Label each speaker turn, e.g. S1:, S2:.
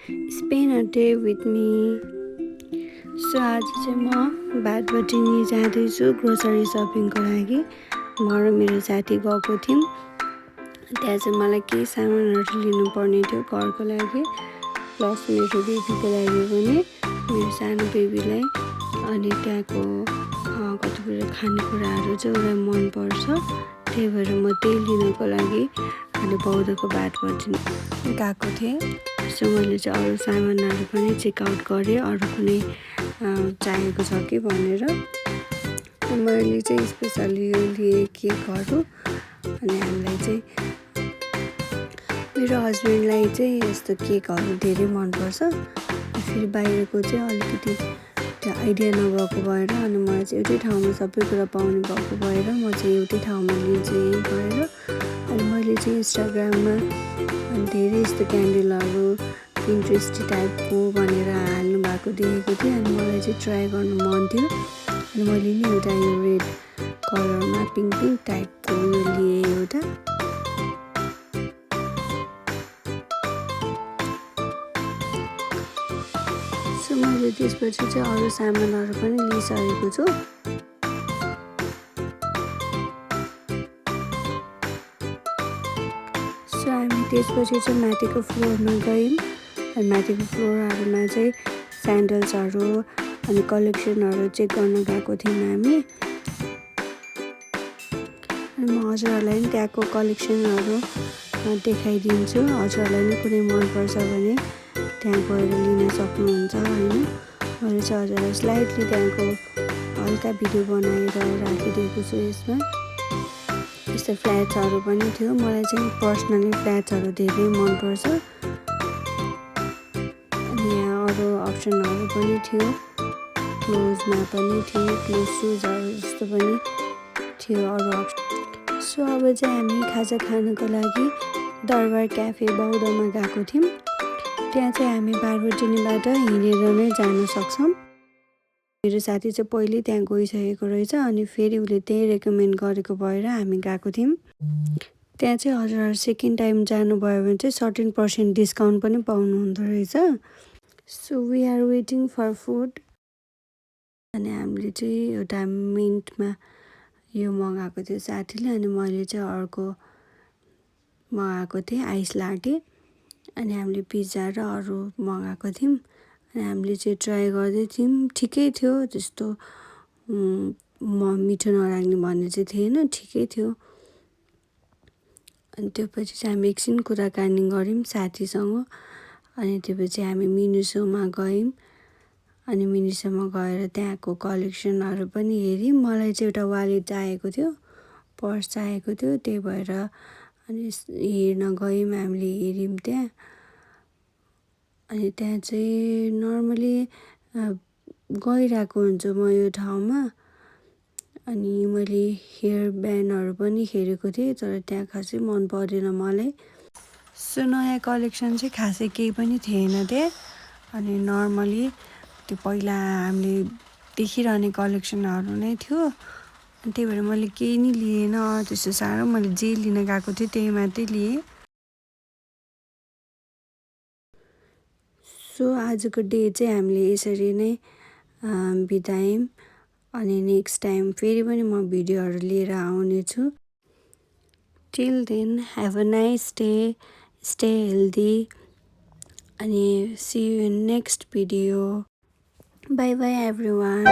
S1: Spend a day with me. So आज चाहिँ म बाटोबाट नि जाँदैछु ग्रोसरी सपिङको लागि। म र मेरो साथी गएको थियौँ। त्यहाँ चाहिँ मलाई केही सामानहरू लिनुपर्ने थियो घरको लागि, प्लस मेरो बेबीको लागि पनि, मेरो सानो बेबीलाई। अनि त्यहाँको कतिवटा खानेकुराहरू चाहिँ उसलाई मनपर्छ, त्यही भएर म त्यही लिनको लागि अनि बौद्धको बाटोबाट गएको थिएँ। सो मैले चाहिँ अरू सामानहरू पनि चेकआउट गरेँ, अरू कुनै चाहिएको छ कि भनेर। मैले चाहिँ स्पेसली यो लिएँ केकहरू। अनि हामीलाई चाहिँ मेरो हस्बेन्डलाई चाहिँ यस्तो केकहरू धेरै मनपर्छ। फेरि बाहिरको चाहिँ अलिकति त्यो आइडिया नभएको भएर अनि मलाई चाहिँ एउटै ठाउँमा सबै कुरा पाउने भएको भएर म चाहिँ एउटै ठाउँमा लिन्छु यहीँ गएर। अनि मैले चाहिँ इन्स्टाग्राममा धेरै यस्तो क्यान्डलहरू पिन्ट्रेस्ट टाइपको भनेर हाल्नु भएको देखेको थिएँ। अनि मलाई चाहिँ ट्राई गर्नु मन थियो। अनि मैले नि एउटा यो रेड कलरमा पिङ्क टाइपको यो लिएँ एउटा। सो मैले त्यसपछि चाहिँ अरू सामानहरू पनि लिइसकेको छु। सो हामी त्यसपछि चाहिँ माथिको फ्लोरमा गयौँ। अनि माथिको फ्लोरहरूमा चाहिँ स्यान्डल्सहरू अनि कलेक्सनहरू चेक गर्न गएको थियौँ हामी। अनि म हजुरहरूलाई पनि त्यहाँको कलेक्सनहरू देखाइदिन्छु। हजुरहरूलाई नि कुनै मनपर्छ भने त्यहाँ गएर लिन सक्नुहुन्छ होइन। मैले चाहिँ हजुरलाई स्लाइडली त्यहाँको हल्का भिडियो बनाएर राखिदिएको छु यसमा। यस्तो फ्ल्याट्सहरू पनि थियो। मलाई चाहिँ पर्सनली फ्ल्याट्सहरू धेरै मनपर्छ। अनि यहाँ अरू अप्सनहरू पनि थियो, क्लोजमा पनि थियो, क्लोज सुजहरू जस्तो पनि थियो अरू अप्सन। सो अब चाहिँ हामी खाजा खानको लागि दरबार क्याफे बौद्धमा गएको थियौँ। त्यहाँ चाहिँ हामी बारबोटिनीबाट हिँडेर नै जान सक्छौँ। मेरो साथी चाहिँ पहिले त्यहाँ गइसकेको रहेछ अनि फेरि उसले त्यही रेकमेन्ड गरेको भएर हामी गएको थियौँ। त्यहाँ चाहिँ हजुरहरू सेकेन्ड टाइम जानुभयो भने चाहिँ 13% डिस्काउन्ट पनि पाउनु हुँदो रहेछ। So we are waiting for food. अनि हामीले चाहिँ एउटा मिन्टमा यो मगाएको थियो साथीले, अनि मैले चाहिँ अर्को मगाएको थिएँ आइस लाटे। अनि हामीले पिज्जा र अरू मगाएको थियौँ। अनि हामीले चाहिँ ट्राई गर्दै थियौँ, ठिकै थियो, त्यस्तो मिठो नलाग्ने भन्ने चाहिँ थिएन, ठिकै थियो। अनि त्यो पछि चाहिँ हामी एकछिन कुराकानी गऱ्यौँ साथीसँग। अनि त्यो पछि हामी मिनिसोमा गयौँ। अनि मिनिसोमा गएर त्यहाँको कलेक्सनहरू पनि हेऱ्यौँ। मलाई चाहिँ एउटा वालेट चाहिएको थियो, पर्स चाहिएको थियो, त्यही भएर अनि हेर्न गयौँ हामीले, हेऱ्यौँ त्यहाँ। अनि त्यहाँ चाहिँ नर्मली गइरहेको हुन्छु म यो ठाउँमा। अनि मैले हेयर ब्यान्डहरू पनि हेरेको थिएँ, तर त्यहाँ खासै मन परेन मलाई। सो नयाँ कलेक्सन चाहिँ खासै केही पनि थिएन त्यहाँ। अनि नर्मली त्यो पहिला हामीले देखिरहने कलेक्सनहरू नै थियो। अनि त्यही भएर मैले केही नि लिएन त्यस्तो साह्रो। मैले जे लिन गएको थिएँ त्यही मात्रै लिएँ। सो आजको डे चाहिँ हामीले यसरी नै बितायौँ। अनि नेक्स्ट टाइम फेरि पनि म भिडियोहरू लिएर आउनेछु। Till then have a nice day, stay healthy, अनि see you in next video. Bye bye everyone.